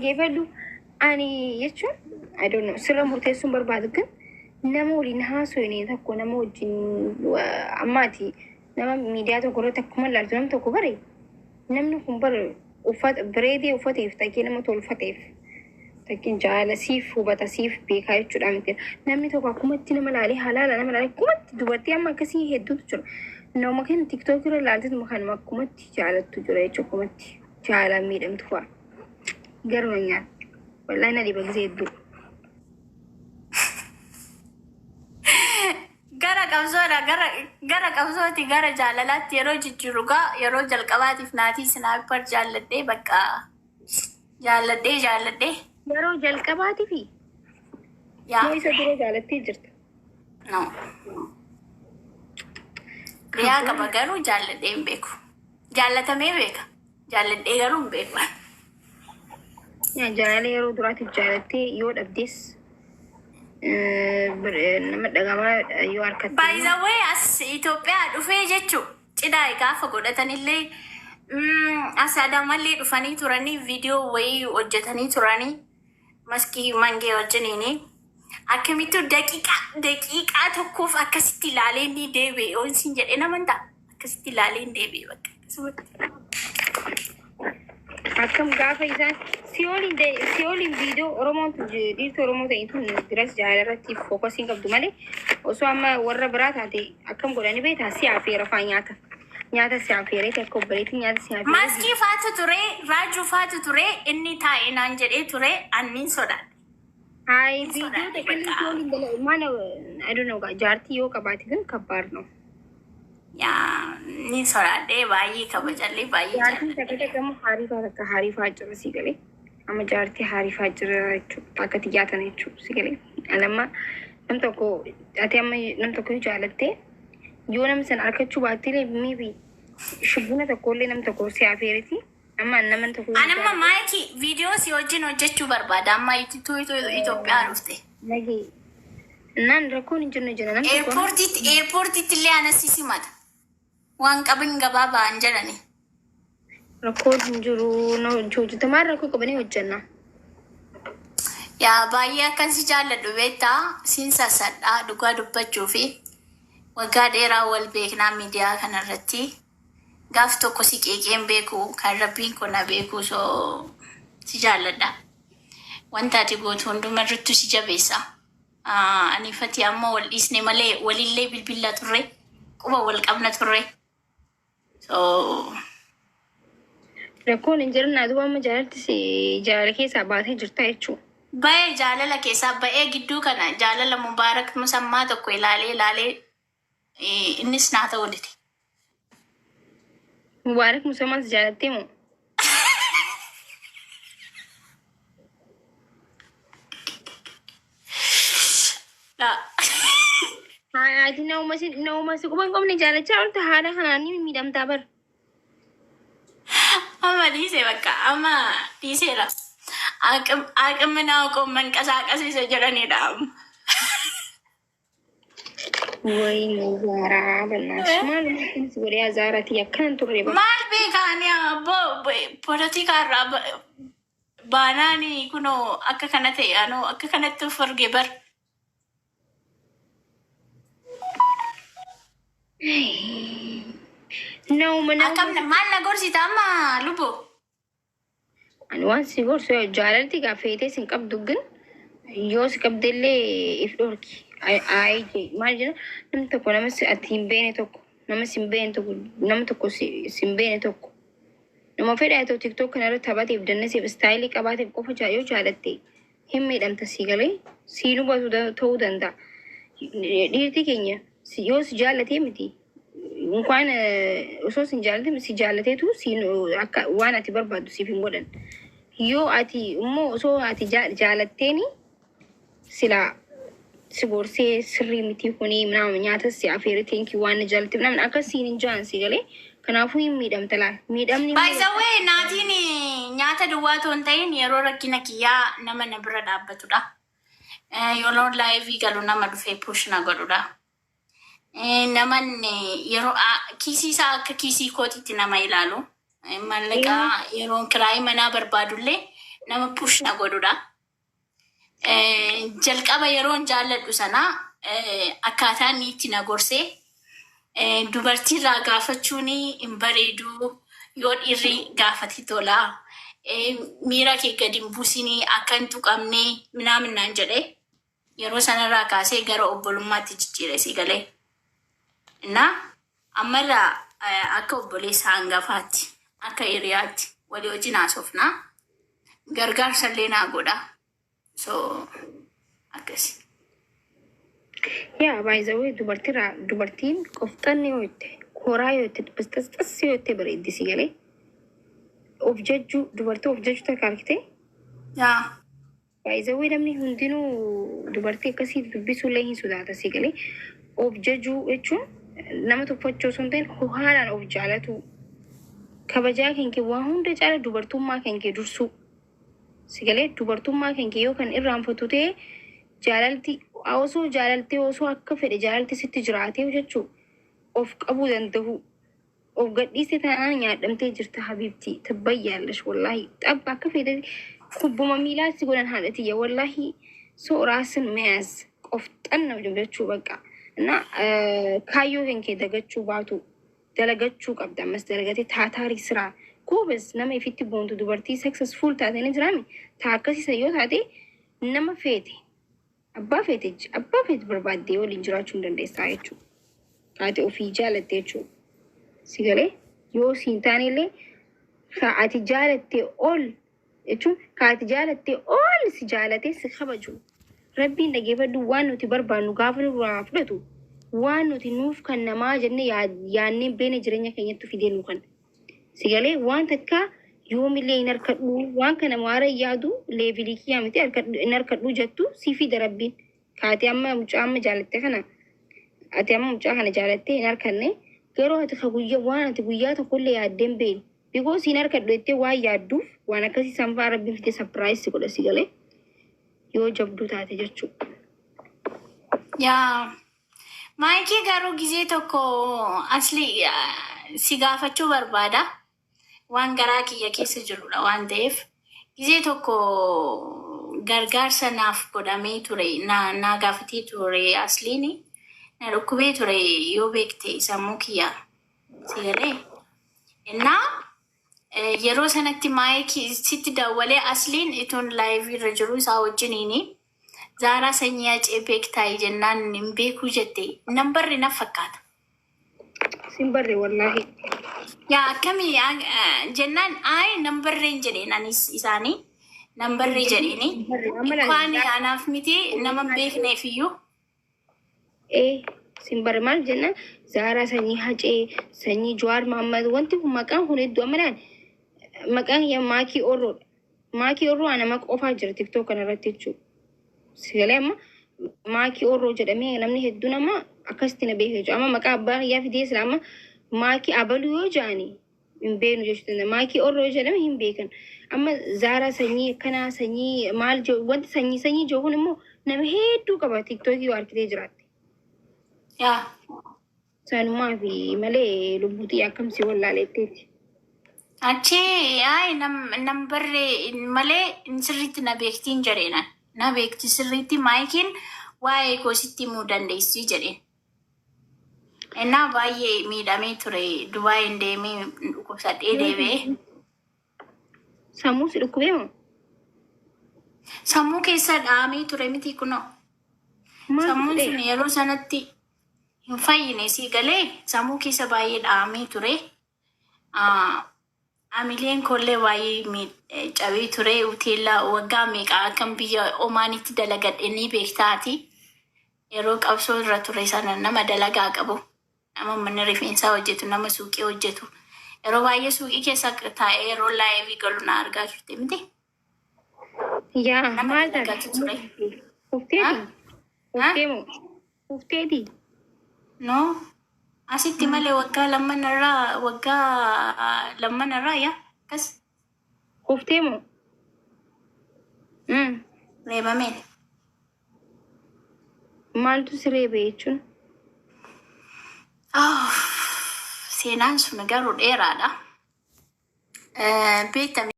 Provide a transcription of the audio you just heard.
Dhageeffadhu, ani jechuun I don't know, sirra murteessuun barbaadu, ግን nama waliin haasofne tokko, nama wajjin ammaati, nama miidiyaa tokko irratti akkuma ilaaltu nam tokko bare, namni kun bare uffata bireedee uffateef takkee nama tolfateef takkiin jaala siif hubata, siif beekaa jechuudha miti. Namni tokko akkumatti nama laalee, halaala nama laalee, akkumatti dubartii amma akkasii hedduutu jira. Nama kan TikTok irra ilaaltetuma kanuma akkumatti jaalattu jira jechuudha, akkumatti jaalaan miidhamtu fa'a. Garuma nyaata. Wallahi na dhiba gisee hedduu. Gara qabsoodha, gara qabsooti gara jaalalaatti yeroo jijjiirru gaa, yeroo jalqabaatiif Naatii Sniper jaalladhee, bakka jaalladhee jaalladhee. Yeroo jalqabaatiifi Yaa. moo isa dura jaalattee jirta? No. Riyaa qaba, garuu jaalladhee hin beeku. Jaallatamee beeka. Jaalladhee garuu hin beeku. Yaa, jaalala yeroo duraatiif jaalattee yoo dhabdes nama dhagamaa yoo harkatte. By the way, as Itoophiyaa dhufee jechuu cidhaa gaafa godhatanillee, as Adamallee dhufanii turanii, viidiyoo wayii hojjetanii turanii maskii mangee wajjiniini. Akkamittuu daqiiqaa tokkoof akkasitti ilaalee inni deebi'e yoo isin jedhee nama ta'a. Akkasitti ilaalee hin deebi'e, bakka akkasumatti. Akkam gaafa isaan si'ooliin viidiyoo Oromoon tun, dhiirti Oromoo ta'e tun biras jaalala irratti focus qabdu malee, osoo amma warra biraa taate akkam godhani beektaa? Si afeera faa, nyaata si afeereeti, akka obboleetti nyaata si afeeree. Maskii faatu ture, Raajuu faatu ture, inni taa'e naan jedhee ture, anniin sodaadhe. Hayi, Hin viidiyoo sodaadhe takka bakka. si'ooliin dala maana, I don't know, jaartii yoo qabaate kun ከባድ ነው. Yaa, ni sodaadhe, baay'ee kabajallee, baay'ee Jaartiin jaalladhe. takka takka immoo haariifaa, takka haariifaa jira, si galee. Amma jaartii haariifaa jira jechuudha. Akka xiyyaa tana jechuudha, si galee. Ani amma nam tokko, ati amma nam tokko yoo jaalattee, yoo nama sana argachuu baatte, maybe shibbuna tokkollee nam tokko si afeeriti. Amma nama tokko yoo Ani amma jaalatte maayikii viidiyoo si wajjin hojjechuu barbaada. Amma Itoophiyaa dhufte. Nagee. Naan rakkoon hin jirne jira nam tokko. Airportiitti illee anas si simata. Waan qabin gabaa ba'an jedhani. Rakkoon hin jiru, hojjetamaan rakkoo qabanii hojjenna. Yaa, baay'ee akkan si jaalladhu beektaa, siin sassadhaa, dhugaa dubbachuu fi waggaa dheeraa wal beeknaa miidiyaa kanarratti. Gaaf tokko si qeeqeen beeku, kan rabbiin kun na beeku, so si jaalladha. Wanta ati gootu hundumarrattu si jabeessa. Ani fati amma wal dhiisne malee walillee bilbilla turre, quba wal qabna turre. So Rakkoon hin jirin, duuba amma jaalalti si jaalala keessaa baatee jirta jechuudha. Ba'ee, jaalala keessaa ba'ee, gidduu kana jaalala Mubaarak Musammaa tokko ilaalee ilaalee, innis naa ta'uu dide. Mubaarak Musammaas jaalattee moo? Laa. Ati nama si quba hin qabne jaalachaa oolta, haala kanaan ni miidhamtaa bar. Amma dhiise, bakka amma dhiiseera. Aqimina አውቆ መንቀሳቀስ isa jedhanidha. Wayii Zaaraa, በእናትሽ maaluma akkanas godhee Zaaraati akkanan turre bar. Maal beekaani, abboo, polotikaa irraa baanaani kunoo akka kana ta'e, anoo akka kanatti of arge bar. Nama Akkam maal na gorsita amma, lubbu? Ani waan si gorsu, jaalalti gaafeetee sin qabdu, ግን yoo si qabdellee if dhorki. Ayi, maal jedha, namni tokko nama si ati hin beekne tokko, nama si hin beekne tokko, nama tokko si hin beekne tokko, nama fedha haa ta'u, TikTok kana irratti taphateef, dannaseef, style qabaateef qofa yoo jaalatte hin miidhamta, si galee, siin hubatu ta'uu danda'a. Dhiirti keenya yoo si jaallatee miti, እንኳን osoo sin jaallate si jaallateetu siin akka waan ati barbaaddu siif hin godhan. Yoo ati immoo osoo ati jaalatteeni silaa si gorsee, sirrii miti kuni ምናምን, nyaata si afeere, thank you, waan na jaallatte ምናምን akkas siin hin jaan, si galee? Kanaafuu hin miidhamta laal. Miidhamni By the way, Naatiin nyaata duwwaa otoo hin ta'in yeroo rakkina kiyyaa nama na bira dhaabbatudha. Yeroo live galu nama dhufee push na godhudha. Naman yeroo kiisii isaa akka kiisii kootiitti nama ilaalu. Maallaqa yeroo kiraayii manaa barbaadullee Nama push na godhudha. Jalqaba yeroon jaalladhu sana akkaataa inni itti na gorsee, dubartiirraa gaafachuun hin bareedu, yoo dhiirri gaafate tola. Miira kee gadi hin buusinii, akka hin tuqamne minaamin naan jedhe. Yeroo sanarraa kaasee gara obbolummaatti jijjiire, si galee. Innaa ammarraa akka obboleessa hangafaatti, akka hiriyaatti walii wajjin haasofnaa. Gargaarsa illee naa godha. So akkasi. Yaa, by the way, dubartiirraa dubartiin qofxanni yoo itti koraa yoo itti xas yoo itti bareeddi, si galee. Of jajjuu, dubartii of jajjuu takka argite. Yaa. By the way, namni hundinuu dubartii akkasii dubbisuullee hin sodaata, si galee. Of jajuu jechuun nama tuffachuu osoo hin ta'in haalaan of jaalatu. Kabajaa kan kee waa hunda caala dubartummaa kan kee dursuu. Si galee, dubartummaa kan kee yoo kan irraanfatu ta'e, jaalalti osoo jaalaltee, osoo akka fedhe jaalalti sitti jiraatee jechuu, of qabuu danda'u. Of gadhiiste taanaan nyaadhamtee jirta, habiibti tabbayyaallash, wallaahi xabba akka fedhe kubbuma miilaa si godhan, haadha tiyya, wallaahi. So ራስን መያዝ qofxanna jechuu በቃ እና kaayyoo kan kee dagachuu baatu dalagachuu qabda. Ammas dalagatee taataarii siraa goobas nama ifitti boontu, dubartii successful taate ni jiraami. Taa akkasiisa yoo taate, nama feete, abbaa feete barbaaddee waliin jiraachuu hin dandeessaa jechuudha. Taate ofii jaalatte jechuudha. Si galee, yoo siin taane illee, ka ati jaalatte ol jechuun ka ati jaalatte ol si jaalatee si kabaju. Rabbiin dhageeffadhu, waan nuti barbaannu gaafa nurraa fudhatu, waan nuti nuuf kan namaa jennee yaadnee beene jireenya keenyatti fidee nu kan. Si galee, waan takka yoomillee hin harkadhu, waan kana maara yaadu level kiyyaa miti hin harkadhu jettu si fida Rabbiin. Kaatee amma mucaa amma jaalatte kana, ati amma mucaa kana jaalattee hin harkanne, garuu ati ka guyyaa waan ati guyyaa tokkollee yaaddee hin beekne. Because hin harkadhu jettee waan yaadduuf, waan akkasii sanfaa Rabbiin fidee surprise si godha, si galee, yoo jabduu taate jechuudha. Yaa. Maayikii, garuu gizee tokko asli si gaafachuu barbaada. Waan garaa kiyya keessa jirudha waan ta'eef. Gizee tokko gargaarsa naaf godhamee ture, na gaafatee ture asliini. Na dhukkubee ture yoo beekte sammuu kiyya. Si galee? Innaa yeroo sanatti maayikii sitti dawwalee, asliin ituun live irra jiru isaa wajjiniini. Zaaraa sanyii Acee beektaa jennaan, hin beekuu jette. Nan barre na fakkaata. Sin barre, wallaahi. Yaa, akkamii jennaan, ayi nan barreen jedheen, anis isaanii nan barree jedheeni. Amma Kwaan anaaf miti, nama hin beekneef iyyuu. Ee, sin barre. Maal jenna, Zaaraa sanyii Hacee, sanyii Jawaar Mahammad, wanti kun maqaan kun hedduu amma naan maqaan kiyya Maakii Orroodha. Maakii Orroo ana maqa qofaa jira TikTok kana irratti jechuudha. Sigalee, amma Maakii Orroo jedhamee namni hedduun amma akkasitti na beeka jechuudha. Amma maqaa abbaa kiyyaa fidee sila amma Maakii abaluu yoo jedhani hin beeknu jechuu danda'a. Maakii Orroo jedhame hin beekan. Amma Zaaraa sanyii akkanaa, sanyii maal jedhu, wanti sanyii sanyii jiru kun immoo nama hedduu qaba TikTokii yoo argitee jiraatte. Yaa. Sanumaa fi malee lubbuutii akkam si wallaaletteeti. Achi ayi nam barree malee sirriitti na beektiin jedheenan. Na beekti sirriitti maayikiin, waa'ee koo sitti himuu dandeessi jedheen. Innaa baay'ee miidhamee ture. Dubaayin deemee dhukkubsadhee deebi'ee. Sammuu si dhukkubee moo? Sammuu keessa dhahamee ture miti kunoo. Maal Sammuun ta'e? sun yeroo sanatti hin fayyine, si galee, sammuu keessa baay'ee dhahamee ture. Amileen koollee baay'ee cabee ture. Hoteela waggaa meeqa akkan biyya Omaanitti dalagadhe ni beektaati. Yeroo qabsoo irra ture sana nama dalagaa qabu. Nama mana rifeensaa hojjetu, nama suuqii hojjetu. Yeroo baay'ee suuqii keessa taa'ee yeroo live galu na argaa turte miti. Yaa, Nama maal taate? dalagatu ture. Ufteeti? Uftee moo? Ufteeti? No. Asitti malee waggaa lamman irraa yaa akkas. Uftee moo? Reebameen. Maaltu si reebe jechuun? Oh, seenaan sun garuu dheeraadha. Beektami.